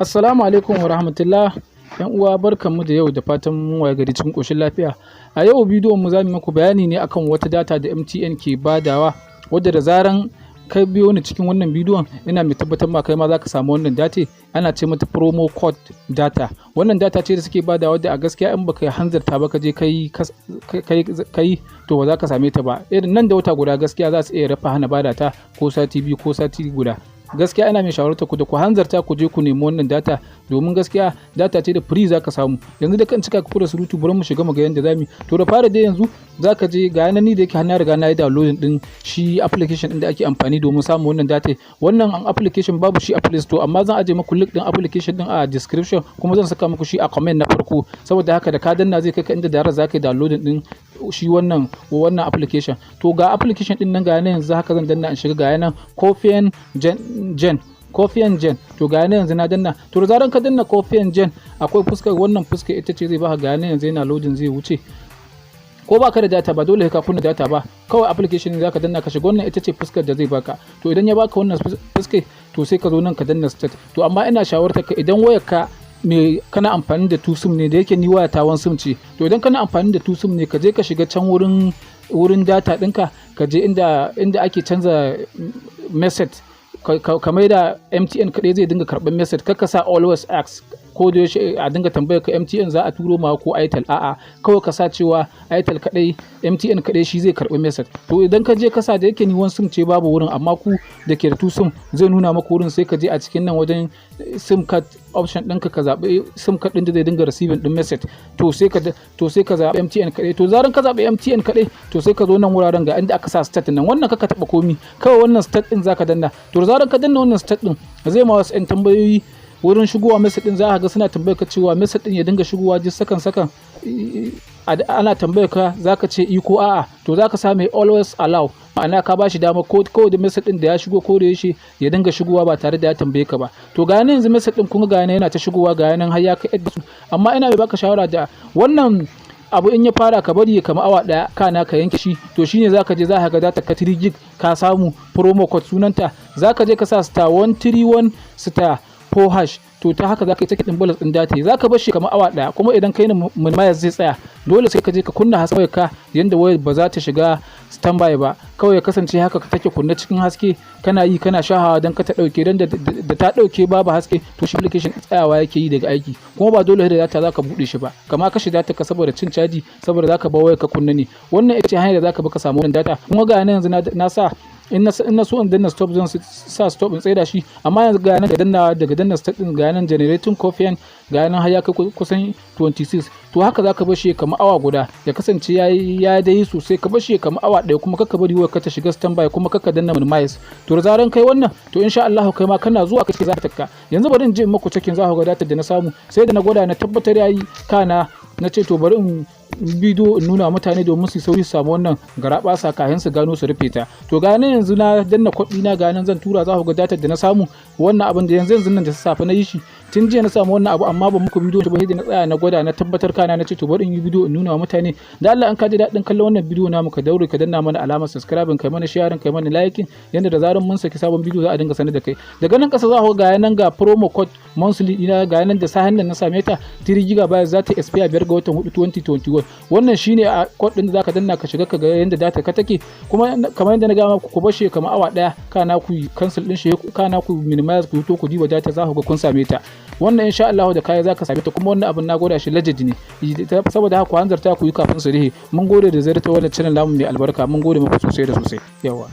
Assalamu alaikum wa rahmatullah. ‘Yan uwa, barkanmu da yau, da fatan mun waye gari cikin ƙoshin lafiya. A yau bidiyon mu za mu muku bayani ne akan wata data da MTN ke badawa, wadda da zaran ka biyo ni cikin wannan bidiyon, ina mai tabbatar ma kai ma za ka samu wannan data. Ana ce mata promo code data. Wannan data ce da suke badawa wadda a gaskiya in baka hanzarta ba ka je kai kai, to ba za ka same ta ba. Irin nan da wata guda gaskiya za su iya rufe hana bada ta, ko sati 2 ko sati guda. Gaskiya ina mai shawartar ku da ku hanzarta ku je ku nemi wannan data, domin gaskiya data ce da free zaka samu. Yanzu da kan cika ku da surutu, bari mu shiga mu ga yanda zamu. To, da fara dai yanzu zaka je ga yanan, ni da yake har na riga na yi downloading din shi application din da ake amfani domin samun wannan data. Wannan application babu shi a Play Store, amma zan aje muku link din application din a description, kuma zan saka muku shi a comment na farko. Saboda haka da ka danna zai kai ka inda da zaka yi downloading din shi wannan application. To, ga application din nan, ga yanan yanzu haka zan danna in shiga. Ga yanan, Cophen Gen, Cophen Gen. To, ga yanan yanzu na danna. To, da zaran ka danna Cophen Gen, akwai fuskar, wannan fuskar ita ce zai baka. Ga yanan yanzu yana loading, zai wuce. Ko baka da data, ba dole ka kunna data ba, kawai application zaka danna ka shiga. Wannan ita ce fuskar da zai baka. To, idan ya baka wannan fuskar, to sai ka zo nan ka danna start. To, amma ina shawartar ka, idan wayar ka me kana amfani da two SIM ne, da yake ni waya ta one SIM ce, to idan kana amfani da two SIM ne, ka je ka shiga can wurin data ɗinka, ka je inda ake canza message, ka mai da MTN kaɗai zai dinga karɓar message. Kar ka sa always ask, ko da yaushe a dinga tambayar ka MTN za a turo ma ko Airtel. A'a, kawai ka sa cewa Airtel kaɗai, MTN kaɗai shi zai karɓi message. To, idan ka je ka sa, da yake ni one SIM ce babu wurin, amma ku da ke da two SIM zai nuna maka wurin. Sai ka je a cikin nan wajen SIM card option ɗinka, ka zaɓi SIM card ɗin da zai dinga receiving ɗin message. To sai ka zaɓi MTN kaɗai. To, zaran ka zaɓi MTN kaɗai, to sai ka zo nan wuraren, ga inda aka sa start nan. Wannan kaka taɓa komi, kawai wannan start ɗin zaka danna. To, da zaran ka danna wannan start ɗin, zai ma wasu 'yan tambayoyi wurin shigowa message ɗin. Za ka ga suna tambayar ka cewa message ɗin ya dinga shigowa duk sakan sakan ana tambayar ka, za ka ce i ko a'a. To, za ka sa mai always allow, ma'ana ka ba shi dama ko kawai da message ɗin da ya shigo ko da yaushe ya dinga shigowa ba tare da ya tambaye ka ba. To, ga yanzu message ɗin, kun ga yana ta shigowa, ga nan har ya kai. Amma ina mai baka shawara da wannan abu in ya fara, ka bari kama awa 1 kana ka yanke shi. To, shine zaka je zaka ga data ka 3 gig ka samu, promo code sunanta. Zaka je ka sa *131*4#. To, ta haka zaka yi take din balance din data. Zaka bar shi kamar awa 1, kuma idan kai ne minimize zai tsaya. Dole sai ka je ka kunna hasken ka, yanda wayar ba za ta shiga standby ba. Kawai ya kasance haka take kunna cikin haske, kana yi kana shahawa dan ka ta dauke. Dan da ta dauke babu haske, to shi application tsayawa yake yi daga aiki. Kuma ba dole da data zaka bude shi ba, kama kashe data ka saboda cin caji, saboda zaka ba wayar ka kunna ne. Wannan ita ce hanyar da zaka bi ka samu wannan data. Kuma ga yanzu na sa, in na so in danna stop, zan sa stop in tsaida shi. Amma yanzu ga nan da danna, daga danna start din, ga nan generating coffee, ga nan har ya kai kusan 26. To, haka zaka bar shi kamar awa guda, ya kasance ya ya dai sosai. Ka bar shi kamar awa 1, kuma kaka bari wayar ka ta shiga standby, kuma kaka danna minimize. To, da zaran kai wannan, to insha Allah kai ma kana zuwa kace za ta ka. Yanzu bari in je in maku cikin, za ku ga data da na samu. Sai da na gwada na tabbatar yayi, kana na ce to bari in bidiyo in nuna mutane domin su sauri su samu wannan garabasa kafin su gano su rufe ta. To, ga nan yanzu na danna kuɗi na, ga nan zan tura, za ku ga datar da na samu. Wannan abin da yanzu yanzu nan da safe na yi shi, tun jiya na samu wannan abu, amma ban muku bidiyo ba sai da na tsaya na gwada na tabbatar, kana na ce to bari in yi bidiyo in nuna wa mutane. Da Allah in ka ji daɗin kallon wannan bidiyo namu, ka daure ka danna mana alamar subscribing, kai mana sharing, kai mana liking, yanda da zaran mun saki sabon bidiyo za a dinga sanar da kai. Daga nan ƙasa za ku ga nan, ga promo code monthly dina, ga nan da sahen nan na same ta, 3 GB, za ta expire 5 ga watan 4 2021. Wannan shine a code din da zaka danna ka shiga ka ga yanda data ka take. Kuma kamar yadda na ga muku, ku bar shi kamar awa 1, kana ku cancel din shi, kana ku minimize, ku to ku diba data, za ku ga kun same ta. Wannan insha Allah da kaya zaka same ta. Kuma wannan abin na gwada shi, legit ne. Saboda haka ku hanzarta ku yi kafin su rihe. Mun gode da ziyartar wannan channel namu mai albarka. Mun gode muku sosai da sosai. Yawa.